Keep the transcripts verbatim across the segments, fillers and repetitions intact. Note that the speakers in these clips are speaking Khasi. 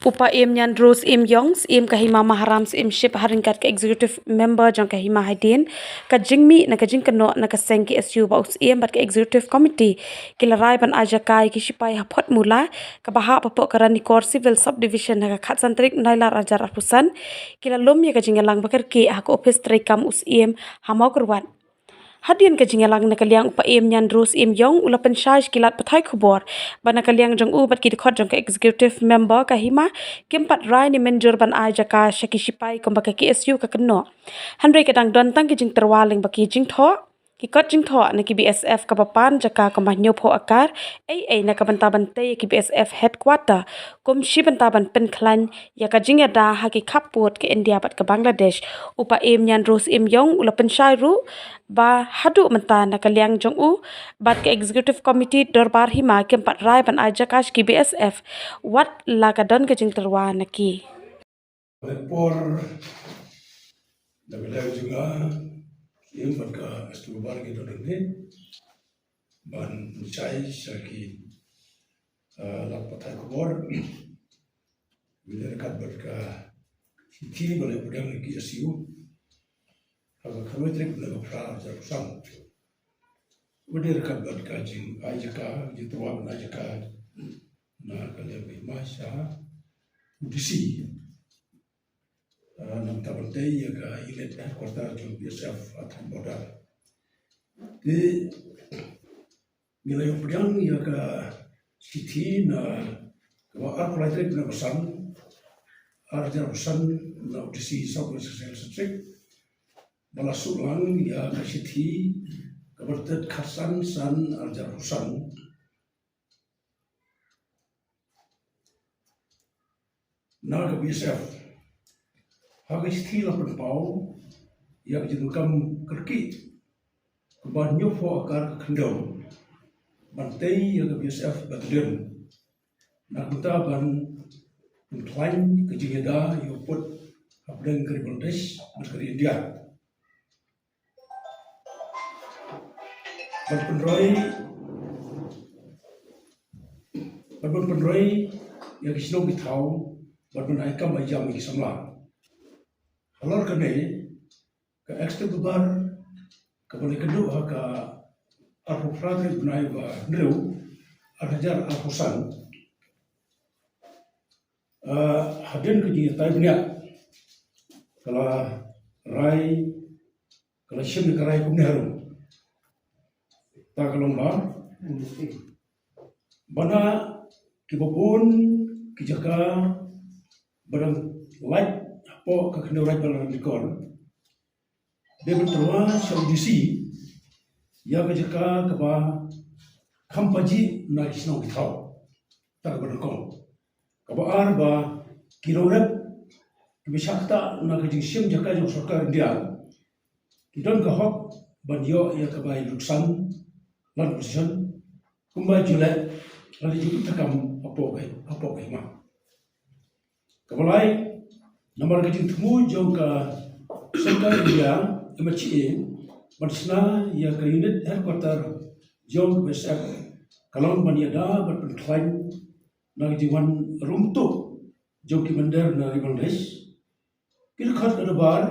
U Paiem Nyanrose Im Yong, Siem ka Hima Maharam Siem Ship, ha ryngkat ka Executive Member jong ka Hima hadien ka jingmih na ka jingkynnoh na ka seng K S U ba u Siem bad ka Executive Committee ki la rai ban ai jaka ïa ki shipai ha Photmula, kaba hap hapoh ka Ranikor Civil Subdivision, ha ka khatsan tarik Nailar arhajar arphew san. Ki la lum ïa ka jingïalang ba kyrkieh ha ka ophis treikam u Siem ha Mawkyrwat. Hadien ka jingïalang na ka liang u Paiem Nyanrose Im Yong u la pynshai sha ki lad pathai khubor ba na ka liang jong u bad ki dkhot jong ka Executive Member ka Hima kim pat rai ne mynjur ban ai jaka sha ki shipai kumba ka K S U ka kynnoh. Hynrei ka dang don tang ki jingtyrwa lyngba ki jingthoh, ki kot jingthoh na ki B S F kaba pan jaka kumba hynñiewphew akar, ei ei na ka bynta ban tei ïa ki B S F headquarter kum shi bynta ban pynkhlaiñ ïa ka jingïada ha ki khappud ka India bad ka Bangladesh. U Paiem Nyanrose Im Yong u la pynshai ruh ba haduh mynta na ka liang jong u bad ka Executive Committee Dorbar Hima kim pat rai ban ai jaka sha ki B S F wat la ka don ka jingtyrwa na ki. Por da ka liang jong nga, Siem bad ka Executive Member ki don hangne ban pynshai sha ki, ah, lad pathai khubor. Ba la ryngkat bad ka shithi ba la pdiang na ki K S U ha ka khatwei tarik bnai ba phra arhajar arphew san. Ba la ryngkat bad ka jingai jaka, jingtyrwa ban ai jaka na ka liang ka Hima sha u D C. Ah, na ka bynta ban tei ïa ka unit headquarter jong B S F ha thaiñ border. Te ngi la ïoh pdiang ïa ka shithi na kaba arphew lai tarik bnai ba san, arhajar arphew san, na u D C South West Khasi Hills District, ba la shu lang ïa ka shithi kaba la tet khatsan san arhajar arphew san na ka B S F. Ha ka shithi la pynpaw ïa ka jingdonkam kyrkieh kaba hynñiewphew akar ka khyndew ban tei ïa ka B S F battalion na ka bynta ban pynkhlaiñ ka jingïada ïa u pud hapdeng ka ri Bangladesh bad ka ri India. Ban pynroi, ban, ban pynroi ïa ki shnong ki thaw, ban, ban ai kam ai jam ïa ki samla. Halor kane, ka Executive Member kaba la kynduh ha ka arphew phra tarik bnai ba hynriew, arhajar arphew san, ah, hadien ka jingïatai bniah, ka la rai, ka la shim ïa ka rai kumne harum. Ta ka long ba, ba na kiba bun ki jaka ba dang lait hapoh ka khyndew raid ba la Ranikor, dei ban tyrwa sha u D C ïa ka jaka kaba kham pajih na ki shnong ki thaw. Ta kaba nyngkong. Kaba ar, ba ki nongrep kiba shah ktah na ka jingshim jaka jong sorkar India ki don ka hok ban ïoh ïa ka bai luksan, land possession, kumba ju leh lane ju pyntakam hapoh ka, hapoh ka hima. Kaba lai, namar ka jingthmu jong ka sorkar India, M H A, ban shna ïa ka unit headquarter jong ka B S F, ka long ban ïada bad pynkhlaiñ na ka jingwan rung tuh jong ki mynder na ri Bangladesh. Ki dkhot ka Dorbar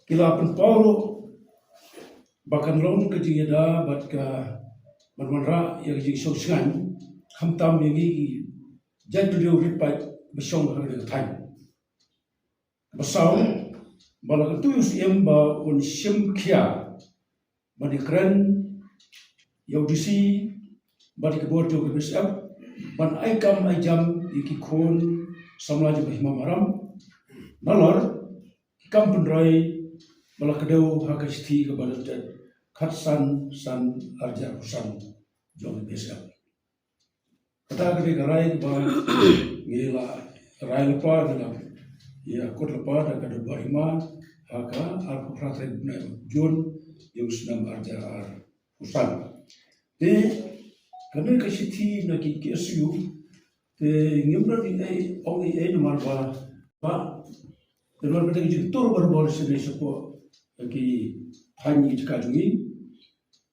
ki la pynpaw ruh ba kan long ka jingïada bad ka ban wanrah ïa ka jingshong shngaiñ, khamtam ïa ngi ki jaitbynriew rit paid ba shong ha kane ka thaiñ. Ba saw, ba la kyntu ïa u Siem ba un shim khia ban ïakren ïa u D C bad ïa ki bor jong ka B S F ban ai kam ai jam ïa ki khun samla jong ka hima Maharam, nalor ki kam pynroi ba la kdew ha ka shithi kaba la tet khatsan san arhajar arphew san jong ka B S F. Kata ka dei ka rai kaba ngi la rai lypa, ngi la ïakut lypa da ka Dorbar Hima ha ka arphew phra tarik bnai Jun jong u snem arhajar arphew san. Te kane ka shithi na ki K S U, te ngim don ei ei ong ei ei namar ba, ba namar ba ka dei ka jingtur barabor shisha shapoh ki thaiñ ki jaka jong ngi.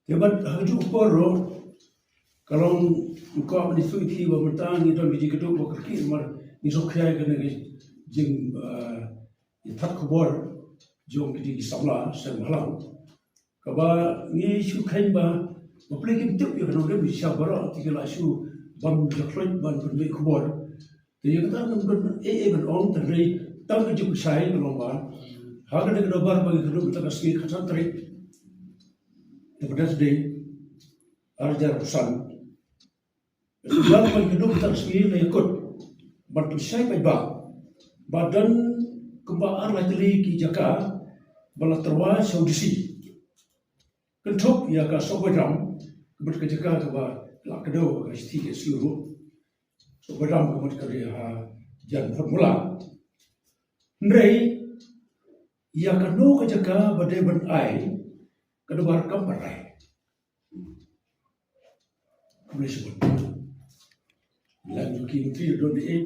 Te bad ha kajuh ka por ruh Ka long, nga kwah ban ïathuh ïa phi ba mynta ngi don ki jingkynduh ba kyrkieh namar ngi sngewkhia ïa kane ka jing, eh, ïathat khubor jong kine ki samla seng bhalang. Kaba ngi shu kheiñ ba, ba phi kim tip ïa ka nongrim shisha baroh, te ki la shu bam jakhluit ban pynmih khubor. Te ïa kata ngam don ei ei ban ong, te hynrei tang ka jingpynshai ka long ba ha kane ka dorbar ba ngi kynduh mynta ka sngi khatsan tarik, Independence Day, ar hajar arphew san. Ka dorbar ba ngi kynduh mynta ka sngi la ïakut ban pynshai paidbah ba don kumba ar lai tylli ki jaka ba la tyrwa sha u D C. Kynthup ïa ka Sohboi Dam, ka mut ka jaka kaba la kdew ha ka shithi ka S U ruh. Sohboi Dam ka mut ka ri ha jan formula. Hynrei ïa kano ka jaka ba dei ban ai, ka dorbar kam pat ai. Khublei shibun. Lada ki Myntri don dei